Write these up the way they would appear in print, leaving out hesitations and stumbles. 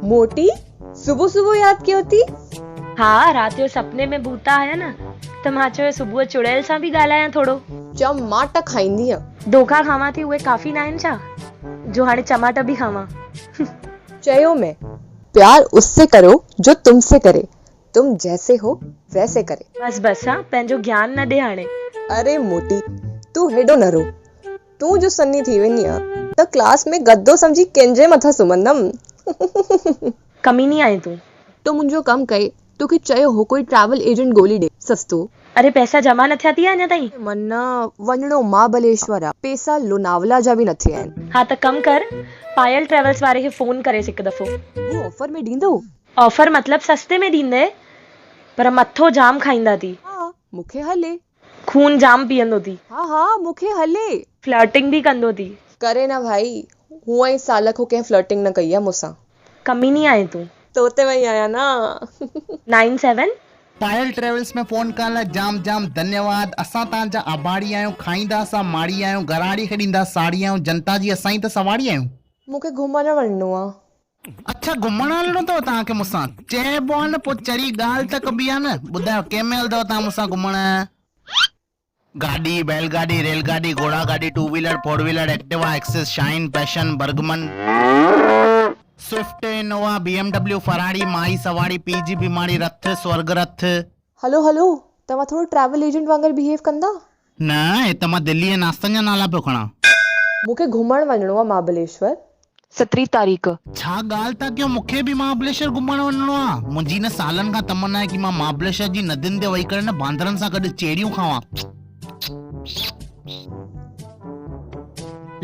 موٽي، صبح صبح ياد ڪيو ٿي؟ ها، رات جو سپني ۾ ڀوت آيا نه ته مان چيو صبح چڙيل سان به ڳالهايان ٿورو. چماٽ کائيندينء. ڌوڪا کاوان ٿي اهي ڪافي ناهن ڇا جو هاڻي چماٽ به کاوان. چيو مين پيار اس سي ڪرو جو تم سي ڪري تم جيسي هو ويسي ڪري. بس بس ها پنهنجو گيان نه ڏي هاڻي. اري موٽي تون هيڏو نه رو تون جو سنهي ٿي ويندينء ته ڪلاس ۾ گدو سمجهي ڪنهن جي مٿان سمهندم. ڪميني آهين تون. تو منهنجو ڪم ڪئي توکي چيو هو ڪوئي ٽريول ايجنٽ ڳولي ڏي سستو. اري پئسا جمع نه ٿيا ٿي اڃا تائين. من وڃڻو مهابليشور آ پئسا لوناولا جا به نه ٿيا آهن. ها ته ڪم ڪر پايل ٽريولز واري کي فون ڪريس هڪ دفعو. هو آفر ۾ ڏيندو؟ آفر مطلب سستي ۾ ڏيندي پر مٿو جام کائيندا ٿي. ها مون کي هلي. خون جام پيئندو ٿي. ها ها مون کي هلي. فلرٽنگ به ڪندو ٿي. ڪري نه ڀائي هونئن ئي سال کان ڪنهن فلرٽنگ نه ڪئي آ مون سان. ڪميني آهين تون. تو تي وئي آهيان نه. Nine seven. Payal travels ۾ phone ڪرڻ لاء جام جام ڌنيواد اسان توهان جا آڀاري آهيون کائيندا اسان ماڙي آهيون گهراڙي کي ڏيندا ساڙي آهيون جنتا جي اسان ئي ته سواري آهيون. مون کي گهمڻ وڃڻو آ. اڇا گهمڻ هلڻو اٿو توهان کي مون سان چئبو آ نه پوء چري ڳالهه ته ڪبي آ نه ٻڌايو ڪنهن ۾ هلندؤ توهان مون سان گهمڻ. گاڏي، بيل گاڏي، ريل گاڏي، گهوڙا گاڏي، two wheeler, four wheeler, Activa, Access, Shine, Passion, Burgman, Swift, Innova, B M W, Ferrari, مائي سواري، پيء جي بيماري، رٿ، سورڳ رٿ. هلو هلو توهان ٿورو ٽريول ايجنٽ وانگر بيهيو ڪندا. نه هي ته مان دلي ۽ ناشتن جا نالا پيو کڻان. مون کي گهمڻ وڃڻو آ مهابليشور سترهين تاريخ. ڇا ڳالهه ٿا ڪيو مون کي به مهابليشور گهمڻ وڃڻو آ. منهنجي نه سالن کان تمنا آهي ڪي مان مهابليشور جي ندين تي ويهي ڪري نه باندرن سان گڏ چيريون کاوان.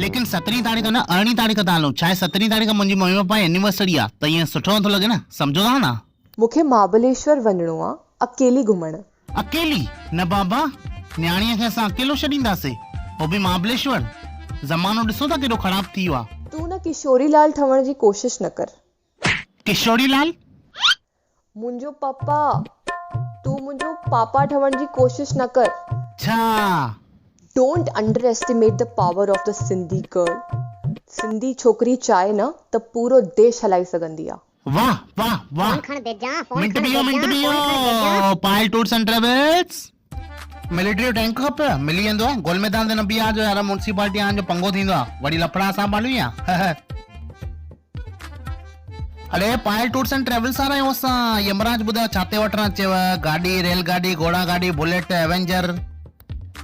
ليڪن سترهين تاريخ نه ارڙهين تاريخ ٿا هلون. ڇاهي سترهين تاريخ منهنجي ممي پپا جي اينيورسري آ ته ائين سٺو نٿو لڳي نه سمجهو ٿا نه. مون کي مهابليشور وڃڻو آ اڪيلي گهمڻ. اڪيلي؟ نه بابا، نياڻيء کي اسان اڪيلو ڇڏينداسين، هو به مهابليشور؟ زمانو ڏسو ٿا ڪيڏو خراب ٿي ويو آ. تون نه ڪشوري لال ٺهڻ جي ڪوشش نه ڪر. ڪشوري لال؟ منهنجو پپا، تون منهنجو پاپا ٺهڻ جي ڪوشش نه ڪر. ڇا؟ Don't underestimate the power of the Sindhi girl. Sindhi ڇوڪري چاهي نه ته پورو ديش هلائي سگهندي آ. واه واه واه منٽ بيهو منٽ بيهو Payal tours and travels military جو ٽينڪ کپيو ملي ويندو گول ميدان تي نه بيهارجو يار ميونسپالٽي وارن جو پنگو ٿيندو آ وري لفڙا اسان پاليون يا اڙي پائل ٽورس اينڊ ٽريولز وارا آهيون اسان يمراج ٻڌايو ڇا تي وٺڻ اچيو گاڏي ريل گاڏي گهوڙا گاڏي بليٽ ايونجر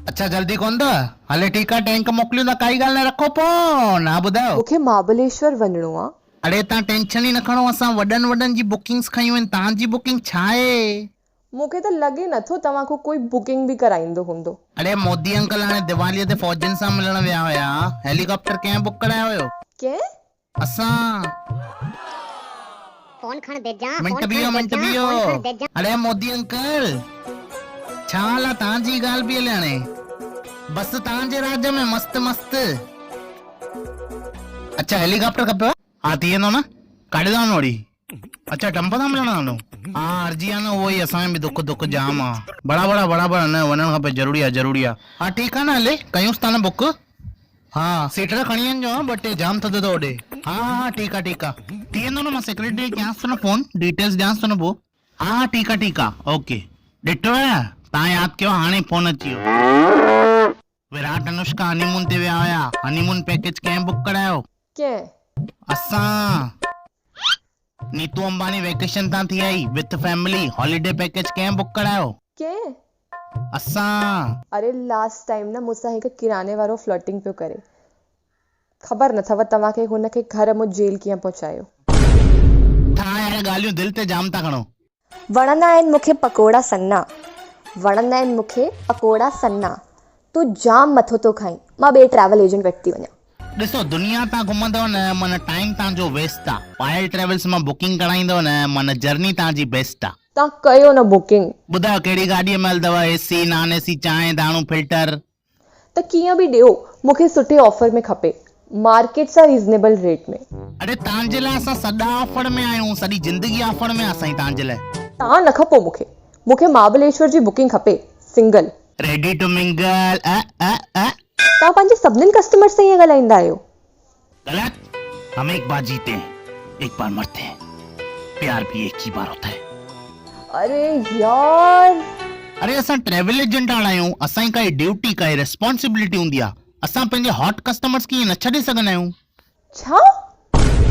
اڇا جلدي ڪونه اٿو هلي ٺيڪ آ ٽينڪ موڪليون ٿا ڪائي ڳالهه نه رکو فون ها ٻڌايو مونکي مهابليشور وڃڻو آ اڙي تان ٽينشن ئي نه کڻو اسان وڏن وڏن جي بڪنگس کنيون آهن تان جي بڪنگ ڇا آهي. مون کي ته لڳي نٿو توهان کان ڪوئي بڪنگ به ڪرائيندو هوندو. اڙي مودي انڪل هاڻي ديواليء تي فوجين سان ملڻ ويا هيا هيليڪاپٽر ڪنهن بڪ ڪرايو هيو. ڪنهن؟ اسان. منٽ بيهو منٽ بيهو اڙي مودي انڪل ڇا حال آ تان جي ڳالهه پئي هلي هاڻي بس تان جي راڄ ۾ مست مست. اڇا هيليڪاپٽر کپيو؟ ها ٿي ويندو نه. ڪاڏي ٿا وڃو اڙي؟ اڇا ٽمپ سان ملڻ ٿا وڃو؟ ها عرضي آ نه اهو ئي اسان کي به دک دک جام آ. برابر آ برابر آ نه وڃڻ کپي ضروري آ ضروري آ. ها ٺيڪ آ نه هلي ڪيونس ٿا نه بڪ. ها سيٽر کڻي وڃجو ها ٻه ٽي جام ٿڌ اٿو هوڏي. ها ها ها ٺيڪ آ ٺيڪ آ ٿي ويندو نه مان سيڪريٽري کي ڪيانس ٿو نه فون ڊيٽيلز ڏيانس ٿو نه پوء. ها ها ٺيڪ آ ٺيڪ آ اوڪي. ڏٺو تان ياد ڪيو هاڻي فون اچي ويو. ويرات انوشڪا هني مون تي ويا هيا هني مون پيڪيج ڪنهن بڪ ڪرايو؟ ڪنهن؟ اسان. نيتو امباني ويڪيشن تان ٿي آئي وٿ فيملي هاليڊي پيڪيج ڪنهن بڪ ڪرايو؟ ڪنهن؟ اسان. اري لاسٽ ٽائيم نه مون سان هڪ ڪراني وارو فلرٽنگ پيو ڪري خبر نه اٿو توهان کي هن کي گهر مون جيل ڪيئن پهچايو. توهان يار ڳالهيون دل تي جام ٿا کڻو. وڻندا آهن مون کي پڪوڙا سنا. وڻندا آهن مون کي پڪوڙا سنا. تون جام مٿو ٿو کائين. مان ٻئي ٽريول ايجنٽ وٽ ٿي وڃان. ڏسو دنيا تان گهمندؤ نه معنيٰ ٽائيم تان جو ويسٽ آ. پايل ٽريولز مان بڪنگ ڪرائيندؤ نه معنيٰ جرني تان جي بيسٽ آ. تان ڪيو نه بڪنگ. ٻڌايو ڪهڙي گاڏيء ۾ هلندؤ اي سي نان اي سي چانهه داڻو فلٽر. ته ڪيئن به ڏيو مون کي سٺي آفر ۾ کپي مارڪيٽ سان ريزنيبل ريٽ ۾. اڙي تان جي لاء اسان سڏا آفر ۾ آهيون سڄي زندگي آفر ۾ آ سائين تان جي لاء. تان نه کپو مون کي مون کي مهابليشور جي بڪنگ کپي سنگل. ريڊي ٽو منگل ا ا ا. توهان پنهنجي سڀنين ڪسٽمرز سان ائين ڳالهائيندا آهيو. غلط هم ايڪ بار جيتي هين ايڪ بار مرتي هين. پيار ڀي ايڪ ئي بار هوتا هي. اري يار. اري اسان ٽريول ايجنٽ آهيون اسان جي ڪائي ڊيوٽي ڪائي ريسپانسبلٽي هوندي آ اسان پنهنجي هاٽ ڪسٽمرس کي ائين نه ڇڏي سگهندا آهيون. ڇا؟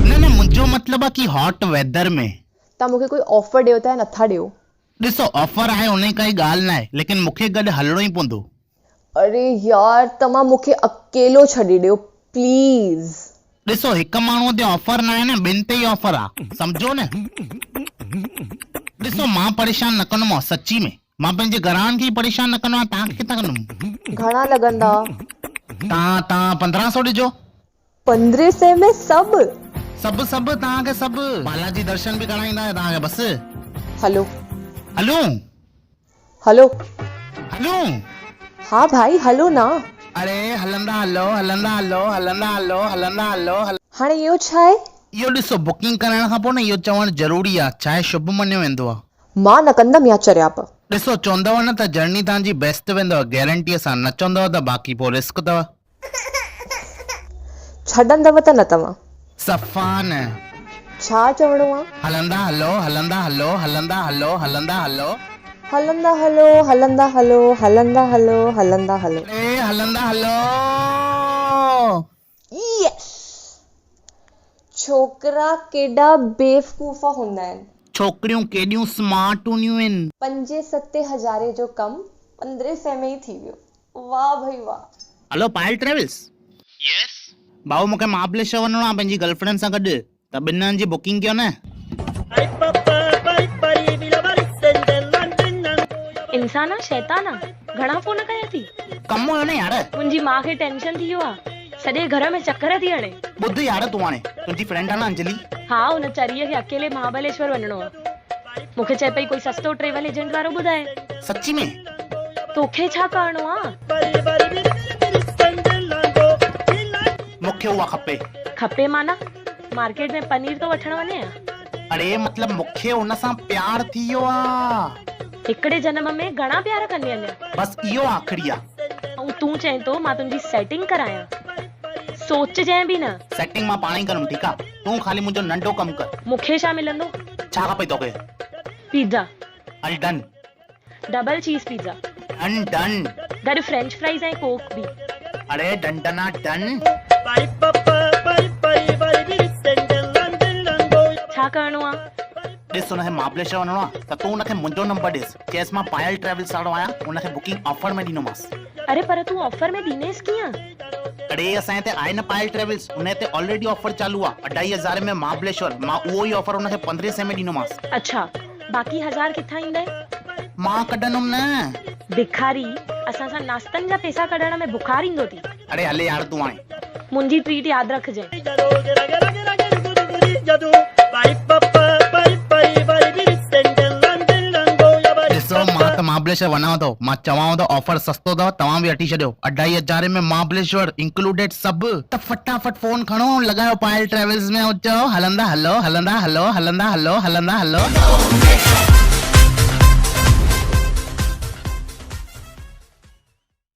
نه نه منهنجو مطلب آ ڪي هاٽ ويدر ۾. توهان مون کي ڪوئي آفر ڏيو ٿا يا نٿا ڏيو؟ ڏسو آفر آهي انهي ڪائي ڳالهه ناهي ليڪن مون کي گڏ هلڻو ئي پوندو. اري يار توهان مون کي اڪيلو ڇڏي ڏيو پليز. ڏسو هڪ ماڻهو تي آفر ناهي نه ٻن تي ئي آفر آ سمجهو نه. ڏسو مان پريشان نه ڪندومانو سچي ۾ مان پنهنجي گهراڻن کي ئي پريشان نه ڪندو آهيان توهان کي ڪٿان ڪندم. گهڻا لڳندا؟ توهان توهان 15 سو ڏجو. پندرهين سئي ۾ سڀ؟ سڀ سڀ توهان کي سڀ. بالاجي درشن به ڪرائيندا توهان کي بس. هلو. هلون. هلو. هلون. ها ڀائي هلو نه. اڙي هلندا هلو هلندا هلو هلندا هلو هلندا هلو. هاڻي اهو ڇا آهي؟ اهو ڏسو بڪنگ ڪرائڻ کان پوء نه اهو چوڻ ضروري آهي ڇاهي شڀ مڃيو ويندو آهي. مان نه ڪندم اها چريائپ. ڏسو چوندؤ نه ته جرني توهان جي بيسٽ ويندؤ گيرنٽيء سان نه چوندؤ ته باقي پوء رسڪ اٿو. ڇڏندؤ ته نه توهان. صفا نه. ڇا چوڻو آ؟ هلندا هلو هلندا هلو هلندا هلو هلندا هلو. هلندا هلو هلندا هلو هلندا هلو هلندا هلو. اڙي هلندا هلو. يس! ڇوڪرا ڪيڏا بيوقوف هوندا آهن. ڇوڪريون ڪيڏيون سمارٽ هونديون آهن. پنجين ستين هزارين جو ڪم پندرهين سئين ۾ ئي ٿي ويو. واهه ڀئي واهه. هلو پائل ٽريولز. يس. ڀائو مونکي مهابليشور وڃڻو آ پنهنجي گرل فرينڊ سان گڏ ته ٻن ڄڻن جي بڪنگ ڪيو نه. انسان آ شيطان آ گهڻا فون ڪيا ٿي. ڪم هيو نه يار. منهنجي ماء کي ٽينشن ٿي ويو آ سڄي گهر ۾ چڪر ٿي هڻي. ٻڌ يار تون هاڻي تنهنجي فرينڊ آ نه انجلي. ها ان چريء کي اڪيلي مهابليشور وڃڻو آ. مون کي چئي پئي ڪوئي سستو ٽريول ايجنٽ وارو ٻڌاء. سچي ۾؟ توکي ڇا ڪرڻو آ؟ مون کي اها کپي. کپي معنيٰ؟ مارڪيٽ ۾ پنير ٿو وٺڻ وڃين ها؟ اڙي مطلب مون کي ان سان پيار ٿي ويو آ. هڪڙي جنم ۾ گهڻا پيار ڪندين اڃا؟ بس اهو آخري آ. ۽ تون چئين ٿو مان تنهنجي سيٽنگ ڪرايان؟ سوچجانء به نه. سيٽنگ مان پاڻ ئي ڪندم ٺيڪ آ. تون خالي منهنجو ننڍو ڪم ڪر. مون کي ڇا ملندو؟ ڇا کپئي توکي؟ پيزا. هل ڊن. ڊبل چيز پيزا. ڊن ڊن. گڏ فرينچ فرائيز ۽ ڪوڪ به. اڙي ڊن ڊن آ ڊن. ڇا ڪرڻو آ؟ ڏس ان کي مهابليشور وڃڻو آ ته تون ان کي منهنجو نمبر ڏيس. چيس مان پايل ٽريولز وارو آهيان ان کي بڪنگ آفر ۾ ڏيندومانس. اڙي پر تون آفر ۾ ڏينديس ڪيئن؟ اڙي اسان هتي آهي نه پايل ٽريولز ان هتي آلريڊي آفر چالو آ اڍائي هزارين ۾ مهابليشور مان اهو ئي آفر ان کي پندرهين سئين ۾ ڏيندومانس. اڇا باقي هزار ڪٿان ايندئي؟ مان ڪڍندم نه. بکاري اسان سان ناشتن جا پيسا ڪڍڻ ۾ بخار ايندو ٿي. اڙي هلي يار تون هاڻي. منهنجي ٽريٽ ياد رکجين. ڏسو مان ته مهابليشور وڃان ٿو مان چوانو ٿو آفر سستو اٿو توهان به وٺي ڇڏيو اڍائي هزارين ۾ مهابليشور انڪلوڊيڊ سڀ. ته فٽافٽ فون کڻو ۽ لڳايو پايل ٽريولز ۾ ۽ چئو هلندا هلو هلندا هلو هلندا هلو هلندا هلو.